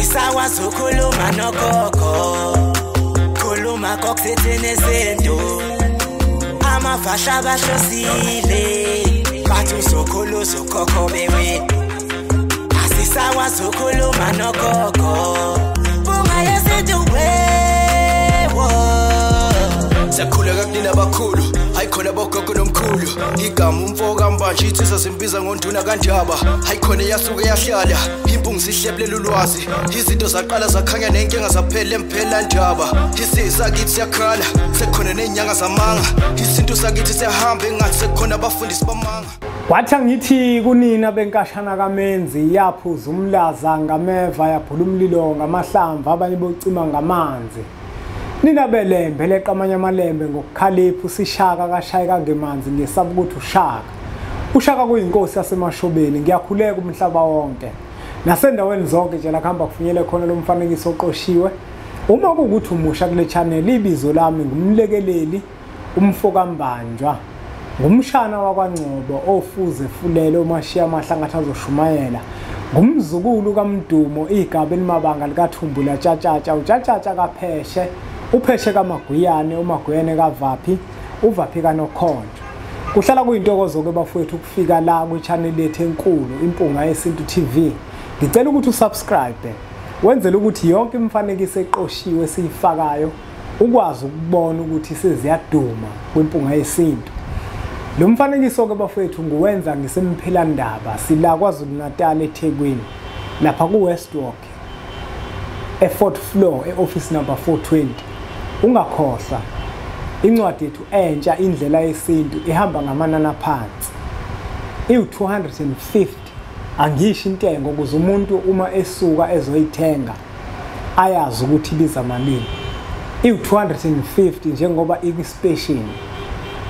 Asisakwazi ukukhuluma nogogo, khuluma kokuthethene izinto. Amavasha abahlosile, bathi uzokhula uzokhokho bewe. Asisakwazi ukukhuluma nogogo, bunga yesintu wewo. Siyakhuleka kunina abakhulu, hayi khona bogogo nomkhulu. Igama umfo kaMbanje insizwa simbiza ngonduna kaNdaba. Hayi khona yasuke yahlala, impungu sihlebulela ulwazi. Izinto zaqala zakhanya nenkinga zaphela emphela ndaba. Isisakithi siyakhala, sekukhona nezinyanga zamanga. Isintu sakithi siyahamba engathi sekukhona abafundisi bamanga. Wathi angithi kunina benkashana kaMenzi, yaphuza umlaza ngameva, yaphula umlilo ngamahlamvu, abanye bocima ngamanzi. Nina belembe leqa amanye amalembe ngokukhalipha, usishaka kashaya kangemanzi, ngesaba ukuthi ushaka. Ushaka kuyinkosi yaseMashobeni. Ngiyakhuleka umhlaba wonke nasendaweni zonke nje la kuhamba kufinyele khona lo mfanekiso oqoshiwe. Uma kuwukuthi umusha kule channel, ibizo lami ngumlekeleli umfo kaMbanjwa, ngumshana wakwaNgcobo ofuze fulele umashiya amahlangathi azoshumayela, ngumzukulu kaMdumo igaba elimabanga likaThumbula Tshatshatsha, uTshatshatsha kaPheshe, uPheshe kaMaguyane, uMaguyane kaVaphi, uVaphi kaNokhonjo. Kuhlala kuyintokozo ke bafowethu ukufika la kwi-channel yethu enkulu Impunga Yesintu TV. Ngicela ukuthi usubscribe wenzele ukuthi yonke imifanekiso eqoshiwe esiyifakayo ukwazi ukubona ukuthi seziyaduma kwiMpunga Yesintu. Lo mfanekiso ke bafowethu nguwenza ngisemphelandaba, sila KwaZulu Natal eThekwini, lapha ku Westwalk e-fourth floor e-office number 420. Ungakhohlwa incwadi yethu entsha Indlela Yesintu ihamba ngamanani aphansi, iwu-250. Angisho intengo ukuze umuntu uma esuka ezoyithenga ayazi ukuthi ibiza malini. Iwu-250 njengoba ikwi-special.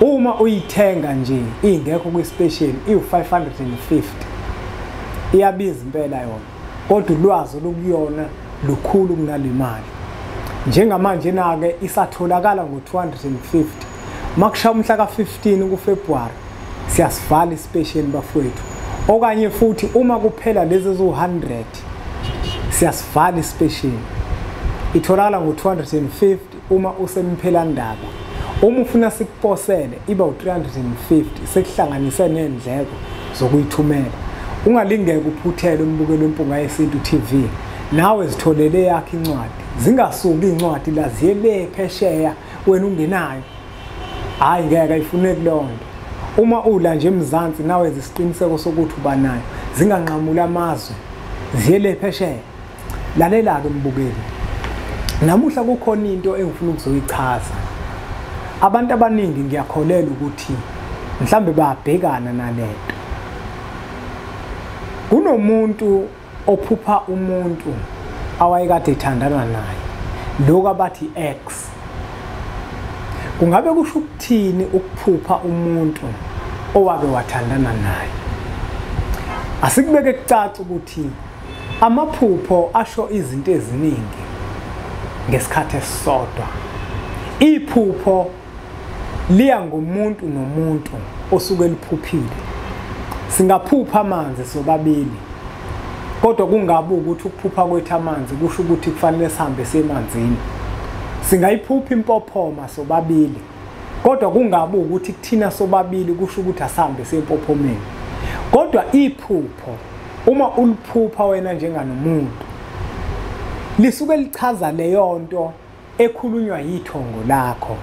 Uma uyithenga nje ingekho kwi-special iwu-550. Iyabiza impela yona, kodwa ulwazi olukuyona lukhulu kunale mali. Njengamanje na-ke isatholakala ngo-250. Makushaya umhla ka-15 kuFebruwari siyasivala i-special bafowethu, okanye futhi uma kuphela lezi eziwu-100 siyasivala i-special. Itholakala ngo-250 uma usemphelandaba. Uma ufuna sikuposele iba u-350, sekuhlanganise nendleko zokuyithumela. Ungalingeki uphuthele umbukelo weMpunga Yesintu TV, nawe zitholele yakho incwadi. Zingasuki incwadi la ziye le phesheya wena ungenayo. Hayi ngeke ayifuneki leyo nto. Uma ula nje eMzansi nawe zisiqiniseko sokuthi uba nayo, zinganqamula amazwe ziye le phesheya. Lalela-ke mbukeli, namuhla kukhona into engifuna ukuzoyichaza. Abantu abaningi ngiyakholelwa ukuthi mhlambe bayabhekana nalento. Kunomuntu ophupha umuntu awayekade ethandana naye, lokho abathi ex. Kungabe kusho ukuthini ukuphupha umuntu owake wathandana naye? Asikubeke kucace ukuthi amaphupho asho izinto eziningi ngesikhathi esisodwa. Iphupho liya ngomuntu nomuntu osuke liphuphile. Singaphupha amanzi sobabili, kodwa kungabe ukuthi ukuphupha kwethu amanzi kusho ukuthi kufanele sihambe siye emanzini. Singayiphupha impophoma sobabili, kodwa kungabe ukuthi kuthina sobabili kusho ukuthi asihambe siye empophomeni. Kodwa iphupho uma uliphupha wena njenganomuntu lisuke lichaza leyo nto ekhulunywa yithongo lakho.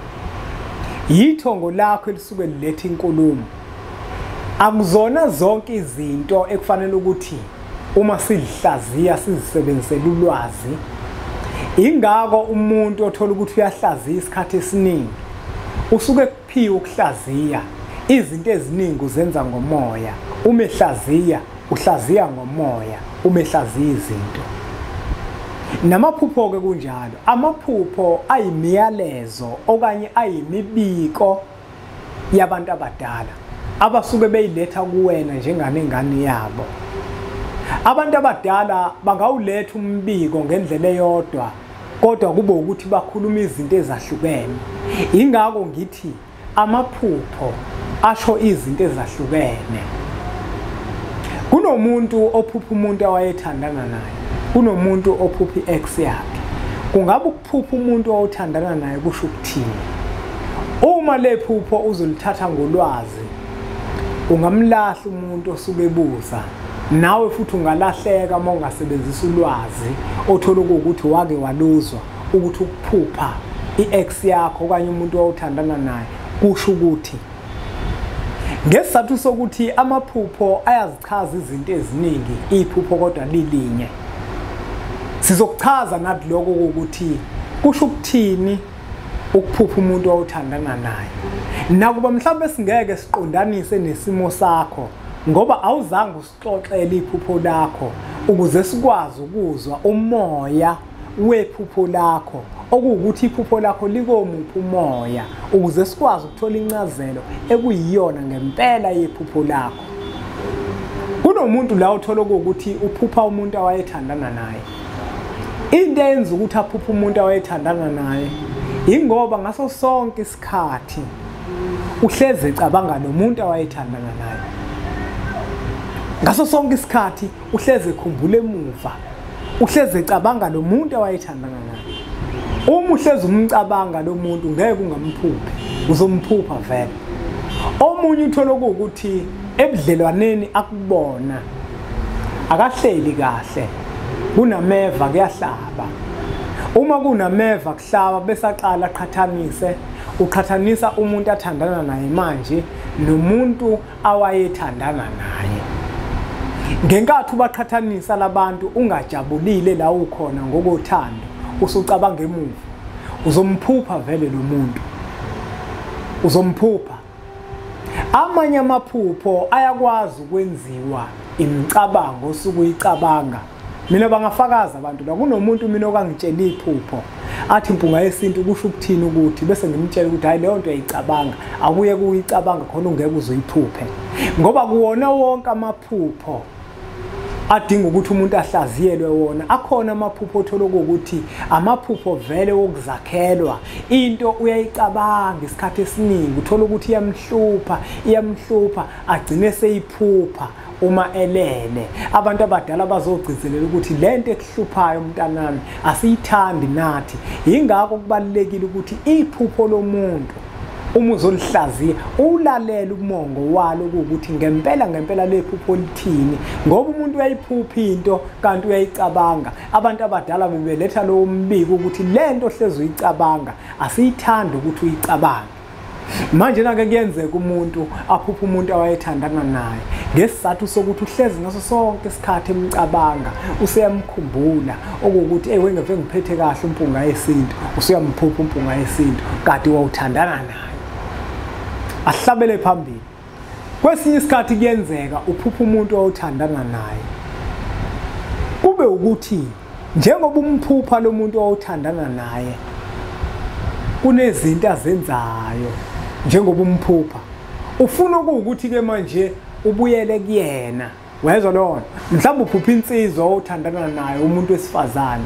Yithongo lakho elisuke liletha inkulumo. Akuzona zonke izinto ekufanele ukuthi uma sihlaziya sizisebenzisele ulwazi. Ingako umuntu othola ukuthi uyahlaziya isikhathi esiningi usuke kuphiwe ukuhlaziya. Izinto eziningi uzenza ngomoya. Uma ehlaziya uhlaziya ngomoya, uma ehlaziya izinto. Namaphupho ke kunjalo. Amaphupho ayimiyalezo okanye ayimibiko yabantu abadala abasuke beyiletha kuwena njenganengane yabo. Abantu abadala bangawuletha umbiko ngendlela eyodwa, kodwa kube ukuthi bakhuluma izinto ezahlukene. Ingakho ngithi amaphupho asho izinto ezahlukene. Kunomuntu ophupha umuntu awayethandana naye. Kunomuntu ophupha i-ex yakhe. Kungabe ukuphupha umuntu owuthandana naye kusho ukuthini? Uma le phupho uzolithatha ngolwazi, ungamlahla umuntu osuke ebuza. Nawe futhi ungalahleka uma ungasebenzisa ulwazi othola ukuthi wake waluzwa ukuthi ukuphupha i-ex yakho okanye umuntu owuthandana naye kusho ukuthi. Ngesizathu sokuthi amaphupho ayazichaza izinto eziningi, iphupho kodwa lilinye. Sizokuchaza nathi lokho ukuthi kusho ukuthini ukuphupha umuntu owuthandana naye. Nakuba mhlawumbe singeke siqondanise nesimo sakho ngoba awuzange usixoxele iphupho lakho ukuze sikwazi ukuzwa umoya wephupho lakho, okuwukuthi iphupho lakho likomuphi umoya, ukuze sikwazi ukuthola incazelo ekuyiyona ngempela yephupho lakho. Kunomuntu la uthola ukuthi uphupha umuntu awayethandana naye. Into eyenza ukuthi aphuphe umuntu awayethandana naye ingoba ngaso sonke isikhathi uhleze ecabanga nomuntu awayethandana naye. Ngaso sonke isikhathi uhleze ekhumbula emuva, uhleze ecabanga nomuntu awayethandana naye. Uma uhleze umcabanga lo muntu ngeke ungamphuphi, uzomphupha vele. Omunye uthola ukuthi ebudlelwaneni akubona akahleli kahle, kunameva kuyahlaba. Uma kunameva kuhlaba bese aqala aqhathanise, uqhathanisa umuntu athandana naye manje nomuntu awayethandana naye. Ngenkathi ubaqhathanisa labantu ungajabulile la ukhona ngokothando, usucabanga emuva, uzomphupha vele lo muntu, uzomphupha. Amanye amaphupho ayakwazi ukwenziwa imicabango osuke uyicabanga. Mina bangafakaza abantu la, kunomuntu mina okangitshela iphupho athi Mpunga Yesintu kusho ukuthini ukuthi, bese ngimtshela ukuthi hayi leyo nto uyayicabanga, akuye kuyicabanga khona ungeke uzoyiphuphe. Ngoba kuwona wonke amaphupho adinga ukuthi umuntu ahlaziyelwe wona. Akhona amaphupho othola ukuthi amaphupho vele wokuzakhelwa, into uyayicabanga isikhathi esiningi, uthola ukuthi iyamhlupha, iyamhlupha agcine seyiphupha uma elele. Abantu abadala bazogcizelela ukuthi lento ekuhluphayo mntanami asiyithandi nathi. Yingakho kubalulekile ukuthi iphupho lomuntu uma uzolihlaziya ulalele umongo walo ukuthi ngempela ngempela lephupho lithini, ngoba umuntu uyayiphupha into kanti uyayicabanga. Abantu abadala bebeletha lowo mbiko ukuthi lento hlezi uyicabanga asiyithandi ukuthi uyicabange. Manje nake kuyenzeka umuntu aphuphe umuntu awayethandana naye ngesizathu sokuthi uhlezi ngaso sonke isikhathi emcabanga, useyamkhumbula okuwukuthi ewe ngeve ngiphethe kahle uMpunga Yesintu, usuyamphupha uMpunga Yesintu kanti wawuthandana naye. Ahlabele phambili. Kwesinye isikhathi kuyenzeka uphupha umuntu owuthandana naye, kube ukuthi njengoba umphupha lo muntu owuthandana naye kunezinto azenzayo njengoba umphupha, ufuna ukuthi ke manje ubuyele kuyena. Wezwa lona? Mhlawumbe uphupha insizwa owuthandana naye, umuntu wesifazane.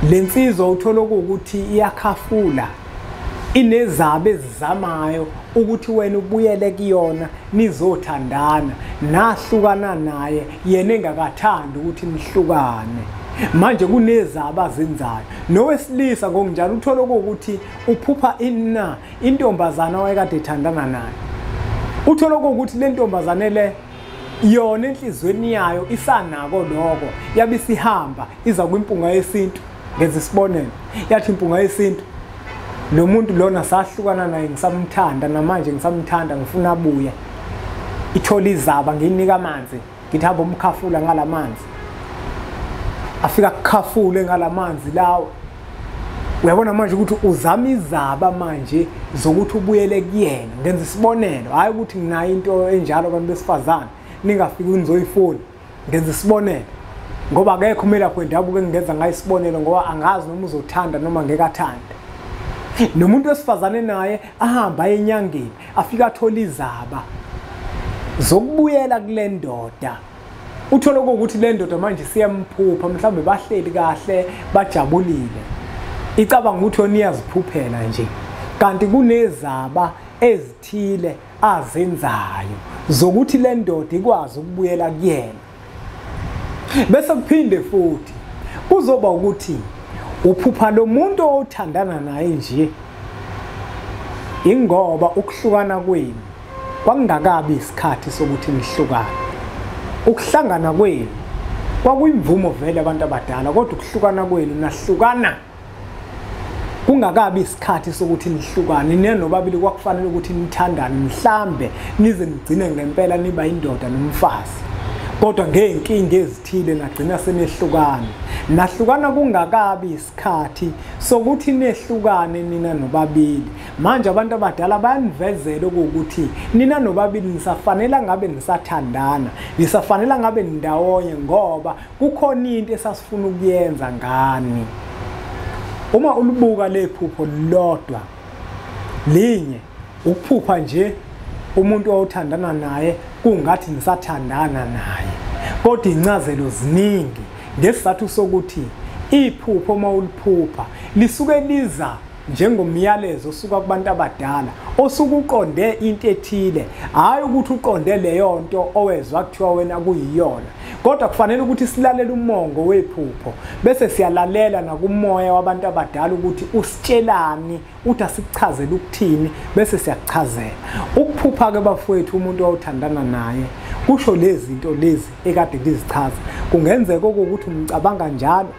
Le nsizwa uthola ukuthi iyakhafula, inezaba ezizamayo ukuthi wena ubuyele kuyona nizothandana, nahlukana naye yena engakathandi ukuthi nihlukane. Manje kunezaba azenzayo. Nowesilisa ngokunjalo uthola ukuthi uphupha ina intombazana owayekade ethandana naye. Uthola ukuthi le ntombazane le yona enhlizweni yayo isanako lokho, yabe isihamba iza kwiMpunga Yesintu. Ngenza isibonelo, yathi Impunga Yesintu, lo muntu lona sahlukana naye ngisamthanda namanje ngisamthanda, ngifuna abuye. Ithola izaba, ngiyinika amanzi, ngithi hamba umkhafula ngalamanzi. Afika kukhafule ngalamanzi lawo. Uyabona manje ukuthi uzama izaba manje zokuthi ubuyele kuyena. Ngenza isibonelo, hayi ukuthi nginayo into enjalo abantu besifazane ningafiki nizoyifuna. Ngenza isibonelo ngoba akekho umelaphi wendabuko engingenza ngayo isibonelo, ngoba angazi noma uzothanda noma ngeke athande. Nomuntu wesifazane naye ahamba enyangeni afika athola izaba zokubuyela kule ndoda. Uthola ukuthi le ndoda manje siyamphupha, mhlawumbe bahleli kahle bajabulile, icabanga ukuthi yona iyaziphuphela nje, kanti kunezaba ezithile azenzayo zokuthi le ndoda ikwazi ukubuyela kuyena. Bese kuphinde futhi Kuzoba ukuthi uphupha lo muntu othandana naye nje, ingoba ukuhlukana kwenu kwakungakabi isikhathi sokuthi nihlukane. Ukuhlangana kwenu kwakuyimvumo vele abantu abadala, kodwa ukuhlukana kwenu nahlukana kungakabi isikhathi sokuthi nihlukane. Nina nobabili kwakufanele ukuthi nithandane, mhlambe nize nigcine ngempela niba indoda nomfazi, kodwa ngey'nkinga ezithile nagcina senehlukana. Nahlukana kungakabi isikhathi sokuthi nehlukane nina nobabili. Manje abantu abadala bayanivezela ukuthi nina nobabili nisafanele ngabe nisathandana, nisafanele ngabe nindawonye, ngoba kukhona into esasifuna ukuyenza ngani. Uma ulibuka lephupho lodwa linye, ukuphupha nje umuntu owuthandana naye kungathi nisathandana naye, kodwa incazelo ziningi ngesizathu sokuthi iphupho uma uliphupha lisuke liza njengomyalezo osuka kubantu abadala osuke uqonde into ethile, hayi ukuthi uqonde leyo nto owezwa kuthiwa wena kuyiyona. Kodwa kufanele ukuthi silalele umongo wephupho bese siyalalela nakumoya wabantu abadala ukuthi usitshelani, uthi asikuchazele ukuthini, bese siyakuchazela. Ukuphupha ke bafowethu umuntu owuthandana naye kusho lezi zinto lezi ekade ngizichaza. Kungenzeka ukuthi umcabanga njalo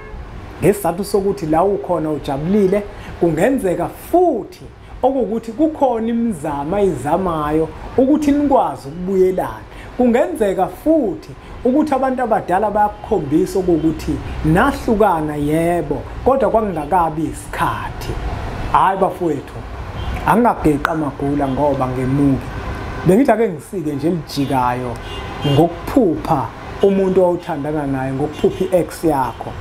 ngesizathu sokuthi la ukhona ujabulile, kungenzeka futhi okukuthi kukhona imizamo ayizamayo ukuthi nikwazi ukubuyelana. Kungenzeka futhi ukuthi abantu abadala bayakukhombisa ukuthi nahlukana yebo, kodwa kwakungakabi isikhathi. Hayi bafowethu, angingageqi amagula ngoba ngemuki. Bengithi ake ngisike nje elijikayo ngokuphupha umuntu owuthandana naye, ngokuphupha i-ex yakho.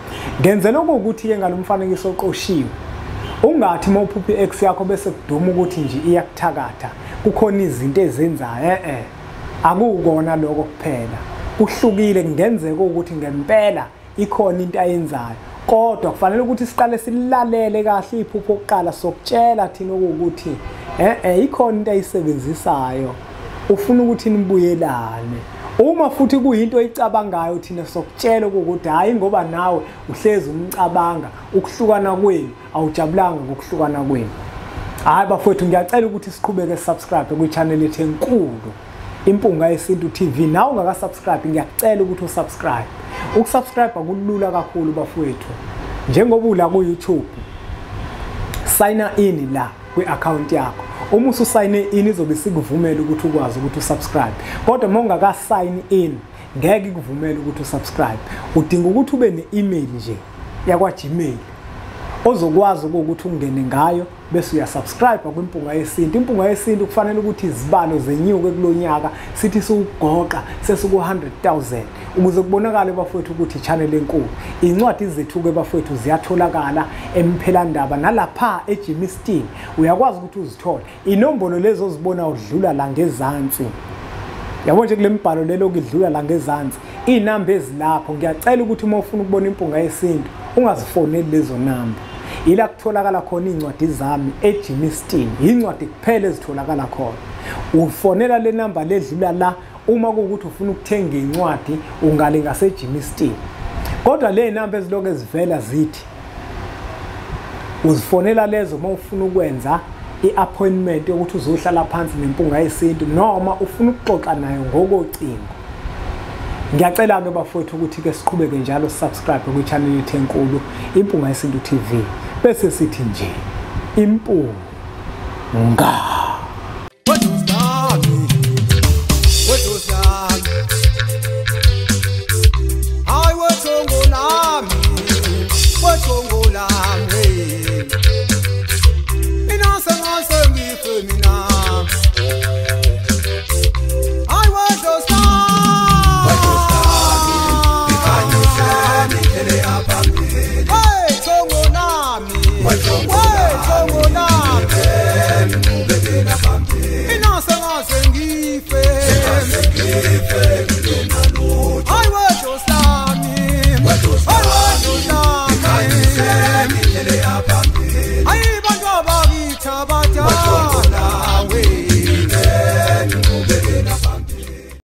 Ngenzela ukuthi-ke ngalo mfanekiso oqoshiwe, ungathi uma uphupha i-ex yakho bese kuduma ukuthi nje iyakuthakatha, kukhona izinto ezenzayo. Akukona lokho kuphela, kuhlukile. Kungenzeka ukuthi ngempela ikhona into ayenzayo, kodwa kufanele ukuthi siqale silalele kahle iphupho oqala, sokutshela thina ukuthi ikhona into ayisebenzisayo, ufuna ukuthi nibuyelane. Uma futhi kuyinto oyicabangayo, thina sokutshela ukuthi hayi, ngoba nawe uhlezi umcabanga, ukuhlukana kwenu awujabulanga ngokuhlukana kwenu. Hayi bafowethu, ngiyacela ukuthi siqhubeke subscribe kwi-channel yethu enkulu Impunga Yesintu TV. Nawe ungaka-subscribe, ngiyakucela ukuthi usubscribe. Ukusubscribe kulula kakhulu bafowethu. Njengoba ula ku-YouTube, sign in la kwi-account yakho. Uma ususayine in izobe isikuvumela ukuthi ukwazi ukuthi usubscribe. Kodwa uma ungaka-sign in ngeke ikuvumele ukuthi usubscribe. Udinga ukuthi ube ne-email nje yakwa-Gmail ozokwazi ukuthi ungene ngayo bese uyasubscribe kwiMpunga Yesintu. Impunga Yesintu kufanele ukuthi izibalo zenyuke kulonyaka, sithi siwugoqa sesiku 100,000 ukuze kubonakale bafowethu ukuthi channel enkulu. Incwadi zethu ke bafowethu ziyatholakala emphelandaba nalapha eGermiston, uyakwazi ukuthi uzithole. Inombolo lezo ozibona udlula la ngezansi, yabo nje kule mbhalo lelo kudlula la ngezansi, inamba ezilapho. Ngiyacela ukuthi uma ufuna ukubona Impunga Yesintu ungazifoneli lezo namba. Ila kutholakala khona incwadi zami eGermiston, incwadi kuphela ezitholakala khona. Ufonela le namba ledlula la uma kuwukuthi ufuna ukuthenga incwadi, ungale ngaseGermiston. Kodwa le namba ezilokhu ezivela zithi uzifonela lezo uma ufuna ukwenza i-appointment yokuthi uzohlala phansi neMpunga Yesintu noma ufuna ukuxoxa nayo ngokocingo. Ngiyacela-ke bafowethu ukuthi ke siqhubeke njalo subscribe kwi-channel yethu enkulu Impunga Yesintu TV, bese sithi nje impunga.